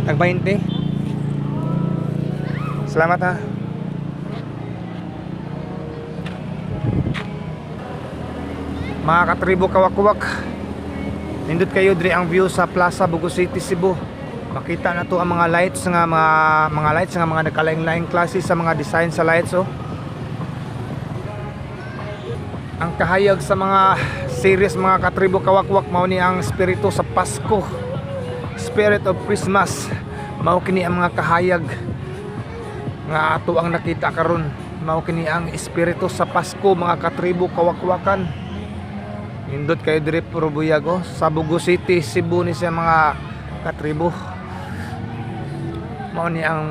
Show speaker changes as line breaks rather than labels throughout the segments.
Tag 20. Salamat ha. Mga katribo kawakwak, nindot kayo diri ang view sa Plaza Bogo City, Cebu. Makita na to ang mga lights nga mga lights nga mga nagkalaing-laing klase sa mga design sa lights oh. Ang kahayag sa mga series, mga katribo kawakwak, mao ni ang espiritu sa Pasko. Spirit of Christmas. Mao kini ang mga kahayag nga ato ang nakita karon. Mao kini ang espiritu sa Pasko, mga katribo kawakwakan. Nindot kayo diri puro buyag oh. Sa Bogo City, Cebu ni siya, mga katribo. Mao ni ang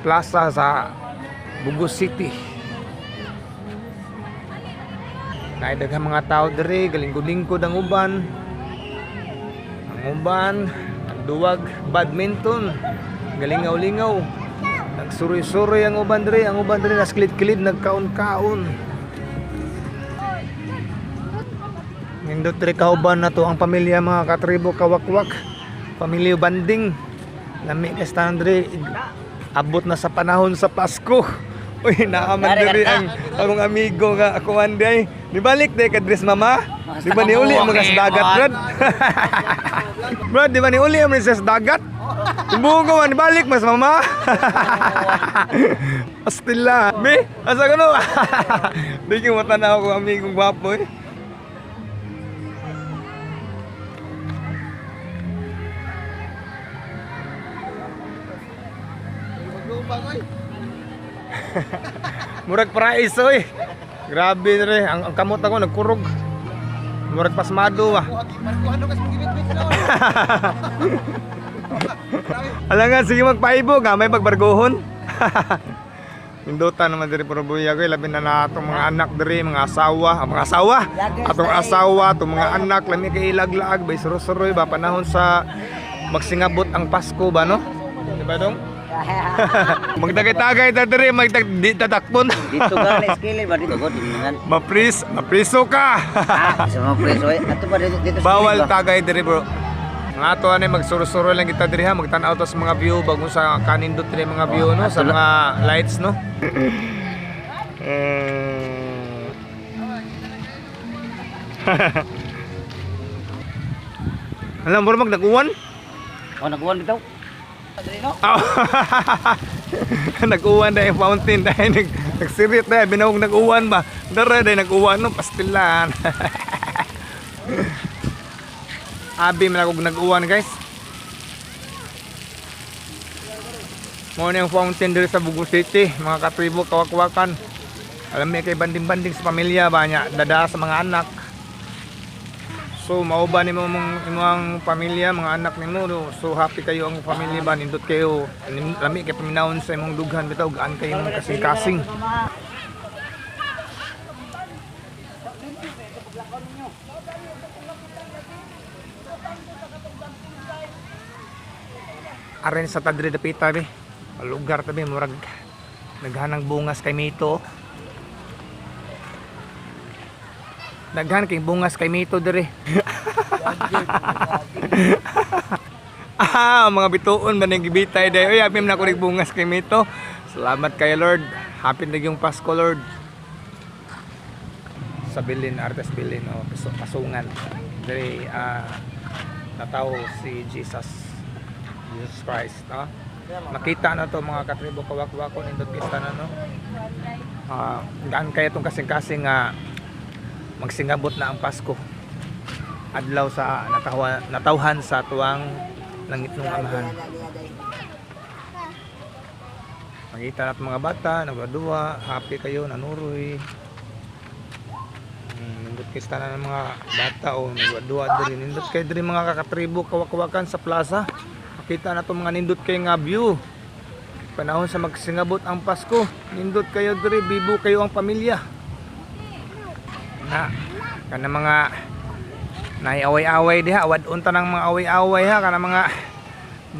plaza sa Bogo City. Naay daghang mga tao diri, galingkod-lingkod ang uban. Ang uban, ang duwag badminton, galingaw-lingaw. Nagsuroy-suroy ang uban diri nas kilid-kilid nagkaon-kaon. Nindot diri kauban na to ang pamilya, mga katribo kawakwak. Pamilya banding. Lami kay stand diri, abot na sa panahon sa Pasko. Uy, naaman diri ang akong amigo nga ako anday. Nibalik day ka dress mama. Di ba ni uli ang mga sa dagat, Brad? Brad, di ba ni uli ang mga sa dagat? Tibugo man, balik mas mama. Pastila. Be, asa ka no? Di ko matanaw ko amigong gwapo eh. Murag prais oy. Grabe re, ang kamot ako nagkurog. Murag pasmado ba. Alangan sige magpaibog ha, may pagbarguhon. Minduta naman diri puro buyag oy, labi na na atong mga anak diri, mga asawa, ang mga asawa, atong asawa, atong mga anak, lami kay ilaglaag bay suroy-suroy ba panahon sa magsingabot ang Pasko ba no? Di ba dong? Magtagay-tagay ta diri, magtag di tatakpon.
Dito ka na skill ba dito ko dingan.
Mapriso ka.
Ah, sa mga preso eh. Ato ba dito dito sa
Bawal
kilid ba?
tagay diri bro. Nga ato ani magsuro-suro lang kita diri ha, magtan-aw ta sa mga view bago sa kanindot diri mga view no, sa mga lights no. Eh. Alam mo mag nag-uwan?
Oh, nagkuhan bitaw.
Ah. Nag-uwan dahil fountain dahil nagsirit dahil binawag nag-uwan ba? Dara dahil nag-uwan no, pastilan. Abi man ako nag-uwan guys. Mo ni ang fountain diri sa Bugo City, mga katribo kawakwakan. Alam mo kay banding-banding sa pamilya ba niya, dada sa mga anak. So mao ba nimo mong imong pamilya, mga anak nimo no? So happy kayo ang pamilya ba nindot kayo lami kay paminawon sa imong dughan bitaw gaan kayo imong kasing-kasing. Arin sa tadri dapita be. Lugar tabi murag naghanang bungas kay Mito. Daghan kay bungas kay Mito diri. Ah, mga bituon ba ning gibitay day. Uy, happy man ako bungas kay Mito. Salamat kay Lord. Happy na yung Pasko, Lord. Sa Bilin, Artes Bilin, o Pasungan. Diri natawo si Jesus. Jesus Christ, no? Makita na to mga katribo kawakwako nindot kista na no. Ah, gaan kaya tong kasing-kasing nga magsingabot na ang Pasko. Adlaw sa natawhan sa tuwang langit ng amahan. Makita natin mga bata, nagduwa, happy kayo, nanuroy. Nindot kay na ng mga bata o nagduwa diri. Nindot kay diri mga kakatribo kawakwakan sa plaza. Makita na itong mga nindot kay nga view. Panahon sa magsingabot ang Pasko. Nindot kayo diri, bibo kayo ang pamilya. Na kana mga naiaway-away diha, wad unta ng mga away-away ha, kana mga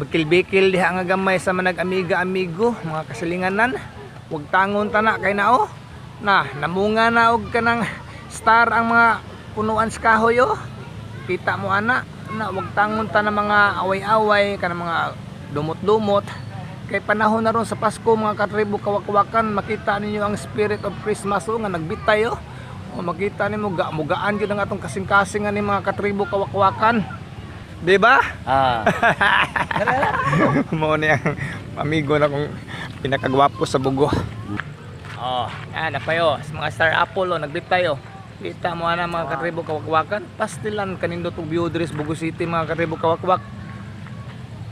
bikil-bikil diha nga gamay sa manag amiga-amigo, mga kasilinganan. Wag tangon tana kay nao. Na namunga na og kanang star ang mga punuan sa kahoy oh. Kita mo ana na wag tangon ta na mga away-away kana mga Dumot-dumot. Kay panahon na ron sa Pasko, mga katribo kawakwakan, makita ninyo ang spirit of Christmas, oh, nga nagbitay, oh. O makita nimo ga mugaan gyud ang atong kasing-kasing ani, mga katribo kawakwakan. Di ba?
Ah.
Mao ni ang amigo na kong pinakagwapo sa Bugo. Oh, yan na payo. Sa mga star apple, oh, nagbitay, oh. Kita mo ana, mga katribo kawakwakan. Pastilan kanindot og view diri sa Bugo City, mga katribo kawakwak.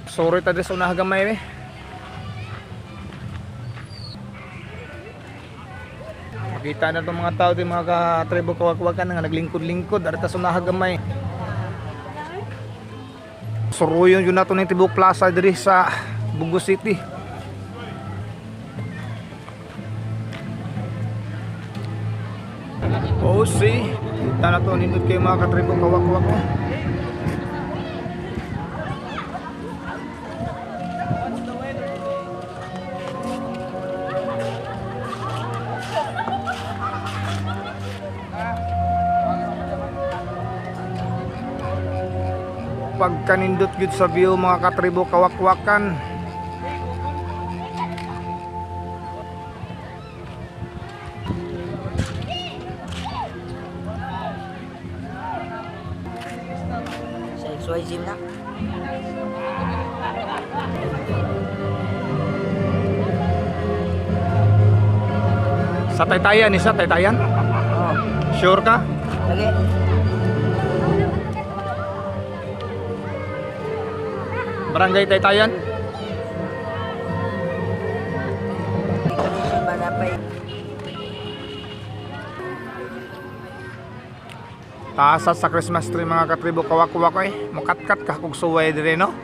Sorry ta diri sa unahan gamay eh. Makita na itong mga tao di, mga katribo kawakwakan, nga naglingkod-lingkod arita sa unahan gamay. Suruyon yun nato ng Tibok Plaza diri sa Bugo City. Oh, see. Kita na to nindot kayo, mga katribo kawakwak, oh. Pagkanindot gyud sa view, mga katribo kawakwakan.
Sa XYZ na.
Sa Taytayan isa, Taytayan?
Oh.
Sure ka?
Lagi.
Barangay Taytayan?
Barapay.
Taasa sa Christmas tree, mga katribo kawakwak, eh. Mukatkat ka kog suway dire, no?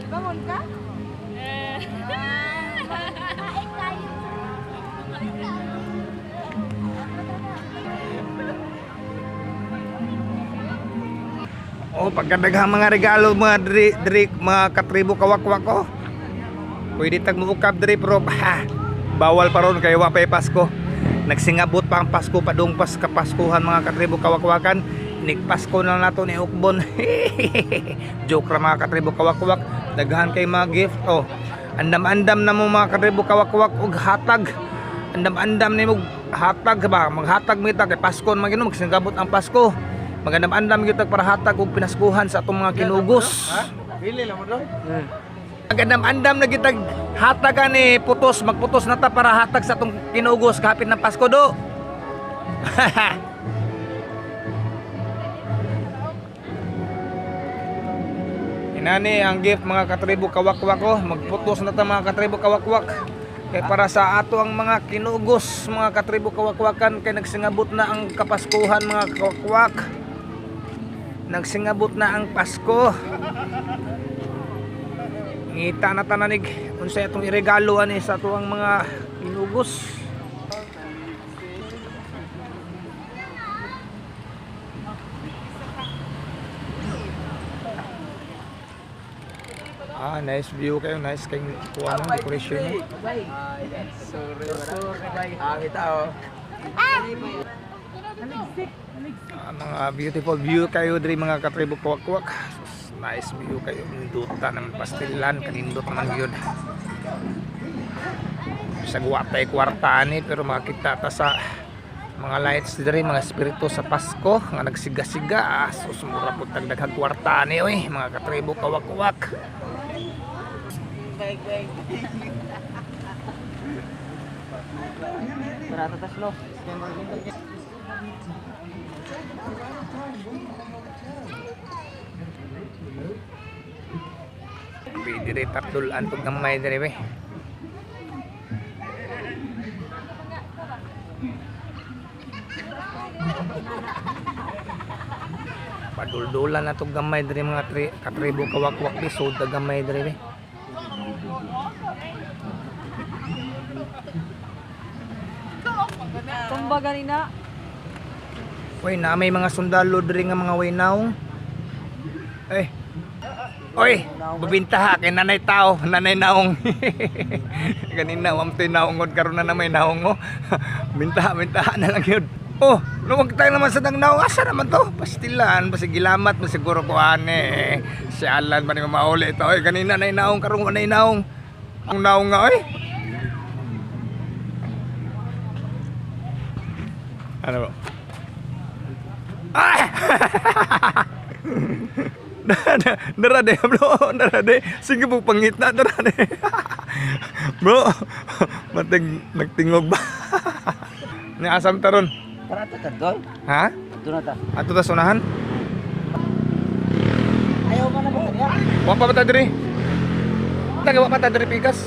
Bangon ka? Kain tayo.
Oh, pagkadaghang mga regalo mga diri, diri mga katribo kawakwak ko. Pwede tag muukab diri pero ha, bawal pa ron kay wa pay Pasko. Nagsingabot pa ang Pasko padung pas kapaskuhan, mga katribo kawakwakan. Nigpasko na lang nato ni Ukbon. Joke ra, mga katribo kawakwak. Daghan kay mga gift, oh. Andam-andam na mo, mga katribo kawakwak, og hatag. Andam-andam nimo hatag ba, maghatag mi ta kay Pasko man gino, magsingabot ang Pasko. Magandam-andam gyud tag para hatag og pinaskuhan sa atong mga kinugos. Magandam-andam na gyud tag hatag ani putos, magputos na ta para hatag sa atong kinugos kapit ng Pasko do. Inani ang gift, mga katribo kawakwak ko, magputos na ta, mga katribo kawakwak. Kay para sa ato ang mga kinugos, mga katribo kawakwakan, kay nagsingabot na ang kapaskuhan, mga kawakwak. Nagsingabot na ang Pasko. Ngita na tananig unsay atong iregalo ani sa ato ang mga kinugos. Ah, nice view kayo, nice kayong kuha ng decoration, no? Ah, mga beautiful view kayo diri, mga katribo kawakwak. Sus, nice view kayo. Ninduta naman pastilan, kanindot naman yun. Bisag wa tay kwarta ani pero makita ta sa mga lights diri, mga espiritu sa Pasko nga nagsiga-siga. Ah, sus, mura pud tag daghang kwarta ani oy, mga katribo kawakwak.
Tara tataslo.
Pwede rin tatlulan pag gamay diri be. Paduldulan na tong gamay diri, mga katribo kawakwak di soda gamay diri be.
Tumba ganina.
Uy, na may mga sundalo diri nga mga waynaw. Eh. Oy, bubintaha kay nanay tao, nanay naong. Ganina wam to'y naongod karon na may naong mo. Bintaha, bintaha na lang yun. Oh, luwag tayo naman sa dang naong. Asa naman to? Pastilan, basta gilamat mo siguro ko ane. Si Alan ba ni mauli ito? Oy, ganina nay naong karon wa nay naong. Ang naong nga oy. Ano ba? Ah! Dara de bro, dara de. Sige po pangitna dara de. Bro, matag nagtingog ba? Ni asam taron.
Tara ta ta doy.
Ha?
Ato na ta.
Ato ta sunahan?
Ayaw man na ba niya?
Wa pa ba ta diri? Taga wa pa ta diri pikas.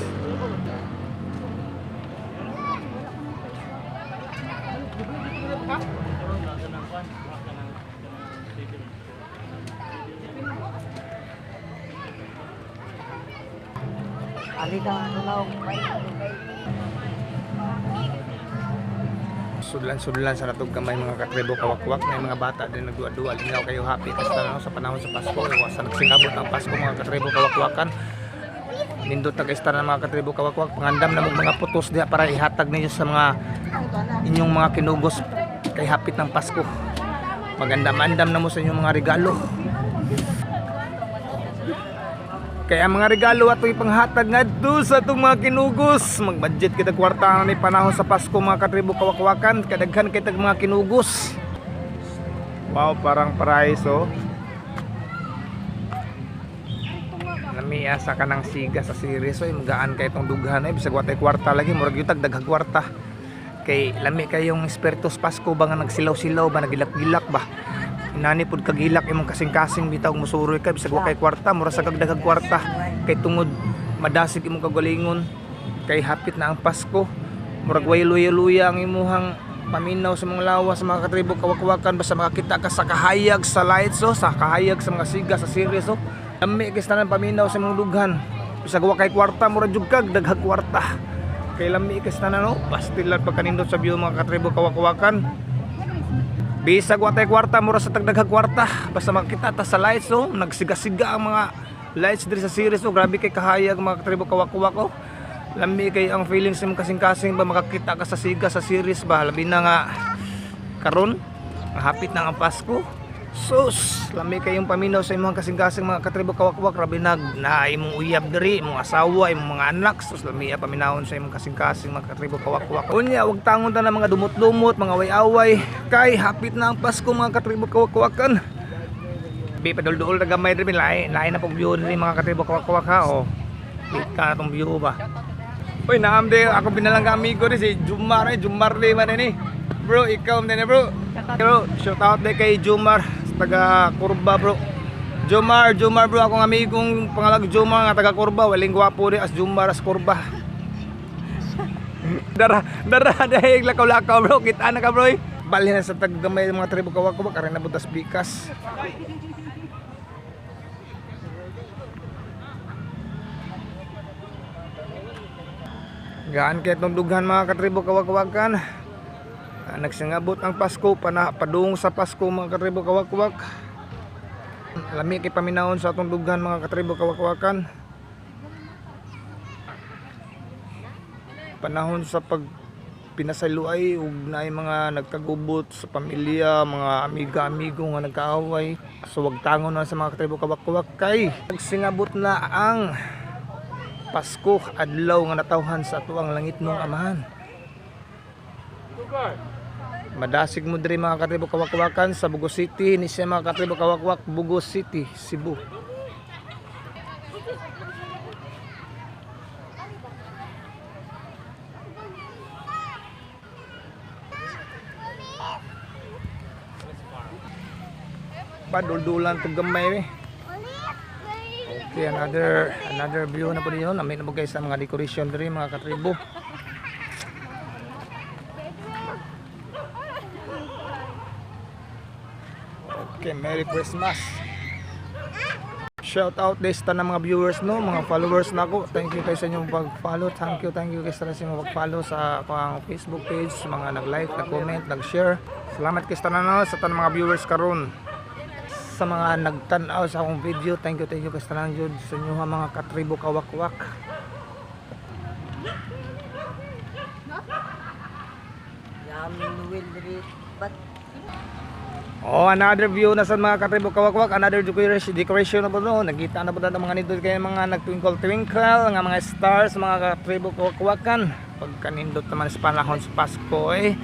Ali ta ano naong.
Sudlan-sudlan sa natog kamay mga katribo kawakwak na mga bata din nagduwa-duwa lingaw kayo happy kasta no, sa panahon sa Pasko sa nagsingabot ang Pasko mga katribo kawakwakan nindot na kaista na mga katribo kawakwak pangandam na mong mga putos diha para ihatag ninyo sa mga inyong mga kinugos kay hapit ng Pasko. Magandam-andam na mo sa inyong mga regalo. Kaya ang mga regalo ato ipanghatag ngadto sa atong mga kinugos. Magbudget kita kwarta ni panahon sa Pasko mga katribo kawakwakan, kadaghan kay tag mga kinugos. Wow, parang paraiso. Namiya sa kanang siga sa series oy, magaan kay itong dughan ay bisag watay kwarta lagi murag yutag daghang kwarta. Kay lami kayong espertos Pasko ba nga nagsilaw-silaw ba nagilak-gilak ba. Inani pud kagilak imong kasing-kasing bitaw musuroy ka bisag wa kay kwarta mura sa kag daghang kwarta kay tungod madasig imong kagalingon kay hapit na ang Pasko. Murag way luya-luya ang imuhang paminaw sa mga lawas sa mga katribo kawakwakan basta makakita ka sa kahayag sa lights oh, sa kahayag sa mga siga sa series oh. Lami kay sa tanan paminaw sa mga dughan. Bisag wa kay kwarta mura jud kag daghang kwarta. Kay lami kay sa tanan oh, pastilan pagkanindot sa view mga katribo kawakwakan. Bisag wa tay kwarta mura sa tagdaghang kwarta basta makita ta sa lights oh, nagsiga-siga ang mga lights diri sa series oh, grabe kay kahayag mga katribo kawakwak oh. Lami kay ang feelings imong kasing-kasing ba makakita ka sa siga sa series ba labi na nga karon hapit na ang Pasko. Sus, lami kayong paminaw sa imong kasing-kasing mga katribo kawakwak rabi nag na imong uyab diri, imong asawa, imong mga anak. Sus, lami ang paminawon sa imong kasing-kasing mga katribo kawakwak. Unya, wag tangon ta na mga dumot-dumot, mga away-away kay hapit na ang Pasko mga katribo kawakwakan. Bi padulduol na gamay diri lain, lain na pong view diri mga katribo kawakwak ha oh. Kita na tong view ba. Uy, naam de ako binalang amigo ni si Jumar eh, Jumar de man ni. Bro, ikaw man bro. Bro, shout out de kay Jumar sa taga Kurba bro. Jumar, Jumar bro, akong amigong pangalag Jumar nga taga Kurba, waling gwapo de as Jumar as Kurba. Dara, dara dahil lakaw-lakaw bro, kita na ka bro. Eh. Balhin na sa taggamay mga tribo kawakwa, karin na butas bikas. Gaan kay itong dughan mga katribo kawakwakan. Ah, nagsingabot ang Pasko, pana padung sa Pasko mga katribo kawakwak. Lami kay paminawon sa atong dughan mga katribo kawakwakan. Panahon sa pag pinasaluay ug naay mga nagkagubot sa pamilya, mga amiga-amigo nga nagkaaway. So wag tangon na sa mga katribo kawakwak kay nagsingabot na ang Pasko, adlaw nga natawhan sa atuang langit nung amahan. Madasig mo diri mga katribo kawakwakan sa Bugo City, ni siya mga katribo kawakwak, Bugo City, Cebu. Paduldulan tong gamay eh. Okay, another another view na po niyo. Namin na po guys sa mga decoration diri mga katribo. Okay, Merry Christmas. Shout out guys sa tanang mga viewers no, mga followers na ako. Thank you guys sa inyong pag-follow. Thank you guys sa inyong pag-follow sa akong Facebook page, sa mga nag-like, nag-comment, nag-share. Salamat guys tanan no, sa tanang mga viewers karon. Sa mga nagtan-aw sa akong video, thank you kastanan jud sa inyo ha, mga katribo kawakwak.
Yamin Noel diri bat.
Oh, another view na sa mga katribo kawakwak, another decoration na po no. Nakita na po na mga nindot kayo mga nagtwinkle twinkle, nga mga stars, mga katribo kawakwakan. Pagkanindot naman sa panahon sa Pasko eh.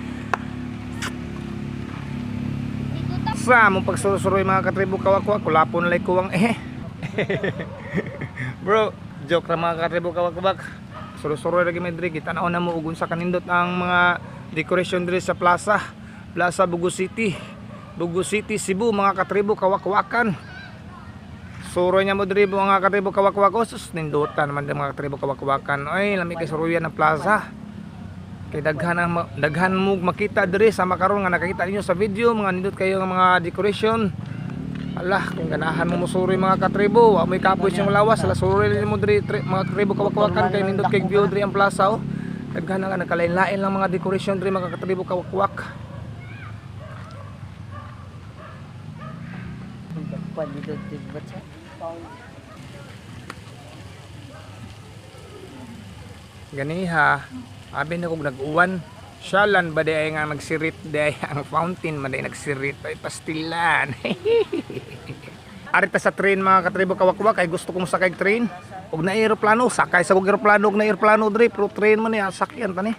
Sa mong pagsurusuroy mga katribo kawakwak, kulapon lay kuwang eh. Bro, joke ra mga katribo kawakwak. Surusuroy lagi may diri, kita na mo ugun sa kanindot ang mga decoration diri sa plaza. Plaza Bugo City. Bugo City, Cebu, mga katribo kawakwakan. Suroy niya mo diri mga katribo kawakwak. Oh, sus, nindutan naman din mga katribo kawakwakan. Ay, lami kay suruyan ng plaza. Kay daghan ang daghan mo makita diri sa makaron nga nakakita ninyo sa video, mga nindot kayo ng mga decoration. Alah, kung ganahan mo musuroy mga katribo, wa mo'y kapoy siyang lawas, ala suroy mo diri mga katribo kawakwakan kay nindot kay view diri ang plaza oh. Daghan nga nagkalain-lain lang mga decoration diri mga katribo kawakwak.
Pan dito bat sa.
Ganiha, abi na kog nag-uwan. Siyalan ba di ay nga nagsirit di ay ang fountain man di ay nagsirit ay pastilan. Arita sa train mga katribo kawakwak ay gusto kong sakay train. Og na eroplano, sakay sa kog eroplano og na eroplano dre, pero train man ni ah, sakyan ta ni.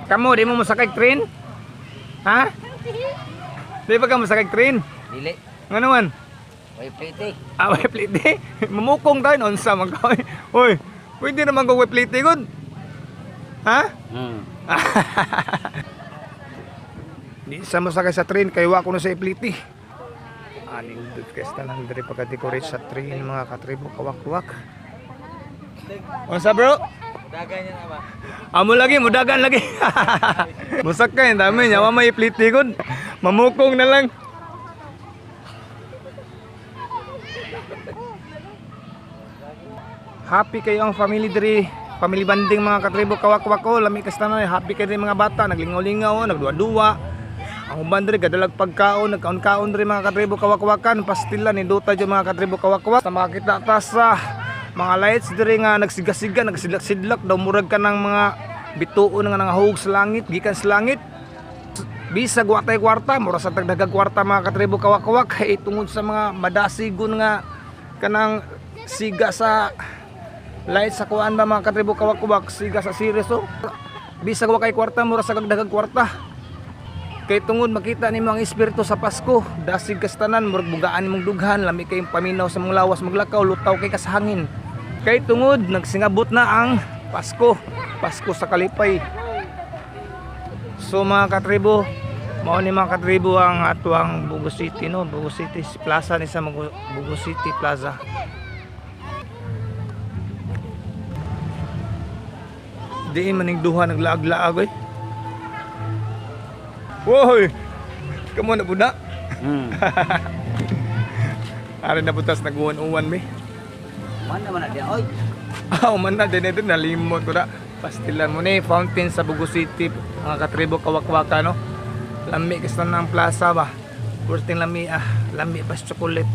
Kamo di mo mosakay train? Ha? Di ba ka mosakay train?
Dili.
Ngano man?
Way plate.
Ah, way plate. Mamukong tayo unsa man ka. Hoy, pwede naman kog way plate gud. Ha? Di sa mo sakay sa train kay wa ko na sa ipliti. Aning dut kay lang diri pagka-decorate sa train mga katribo kawakwak. Unsa bro?
Dagan niya na ba?
Amo lagi mudagan lagi. Musakay dami nya wa may ipliti gud. Mamukong na lang. Happy kayo ang family diri. Family banding mga katribo kawakwak ko. Lami kas tanan happy kayo diri mga bata naglingaw-lingaw, nagduwa-duwa. Ang uban diri gadalag pagkaon, nagkaon-kaon diri mga katribo kawakwakan, pastila ni duta jud mga katribo kawakwak. Sa makakita ta sa mga lights diri nga nagsigasiga, nagsidlak-sidlak daw murag ka ng mga bituon nga nangahug sa langit, gikan sa langit. Bisag wa tay kwarta, mura sa tagdagag kwarta mga katribo kawakwak kay tungod sa mga madasigon nga kanang siga sa light sa kuan ba mga katribo kawakwak, siga sa series oh. Bisag wa kay kwarta, mura sa kagdagag kwarta. Kay tungod makita nimo ang espiritu sa Pasko, dasig kas tanan, murag bugaan nimong dughan, lami kayong paminaw sa mong lawas maglakaw, lutaw kay kasahangin. Kay tungod nagsingabot na ang Pasko, Pasko sa kalipay. So mga katribo, mao ni mga katribo ang atuang Bugo City no, Bugo City Plaza ni sa Bugo City Plaza. Diin maning duha naglaag-laag oy. Woy! Kamo na pud na. Ari na putas nag-uwan-uwan mi.
Man naman na di oy.
Ah, man na din ito nalimot ko na. Pastilan mo ni fountain sa Bugo City, mga katribo kawakwaka no. Lami kasi na ang plaza ba. Worth lami ah, lami pas chocolate.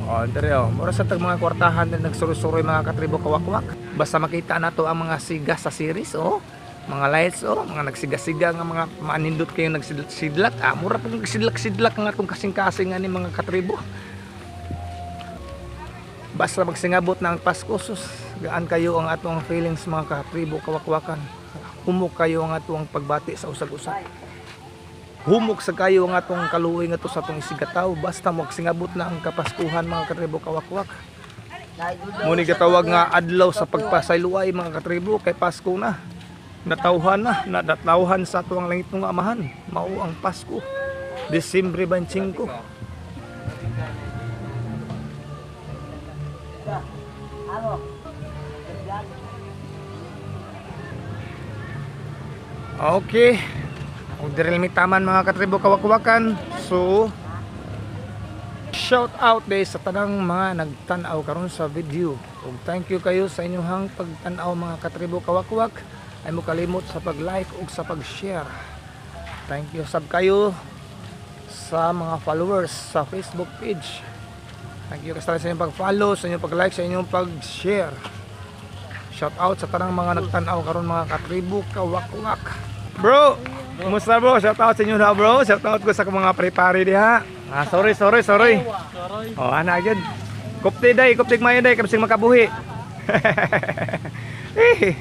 Oh, dere oh. Mura sa tag mga kwartahan na nagsurusuroy mga katribo kawakwak. Basta makita nato ang mga siga sa series oh. Mga lights oh, mga nagsiga-siga nga mga maanindot kayo nagsidlak. Ah, mura pong nagsidlak-sidlak nga atong kasing-kasing ani mga katribo. Basta magsingabot na ang Pasko, sus, gaan kayo ang atong feelings mga katribo kawakwakan. Humok kayo ang atong pagbati sa usag-usag. Humok sa kayo ang atong kaluoy nga to sa atong isigataw. Basta magsingabot na ang Kapaskuhan mga katribo kawakwak. Muni katawag nga adlaw sa pagpasayloay mga katribo kay Pasko na. Natawhan na, nadatawhan sa atong langit ng amahan. Mao ang Pasko. Disyembre 25. Okay. Ug diri mi taman mga katribo kawakwakan. So Shout out day sa tanang mga nagtan-aw karon sa video. Ug thank you kayo sa inyong pagtan-aw, mga katribo kawakwak. Ay mo kalimot sa pag-like ug sa pag-share. Thank you sab kayo sa mga followers sa Facebook page. Thank you sa inyong pag-follow, sa inyong pag-like, sa inyong pag-share. Shout out sa tanang mga nagtan-aw karon, mga katribo kawakwak. Bro, kumusta, bro? Shout out sa inyo na, bro. Shout out ko sa mga prepare diha. Ah, sorry, sorry, sorry. Oh, ana gyud. Kupti day, kupti mayo day, kabsing makabuhi. Eh.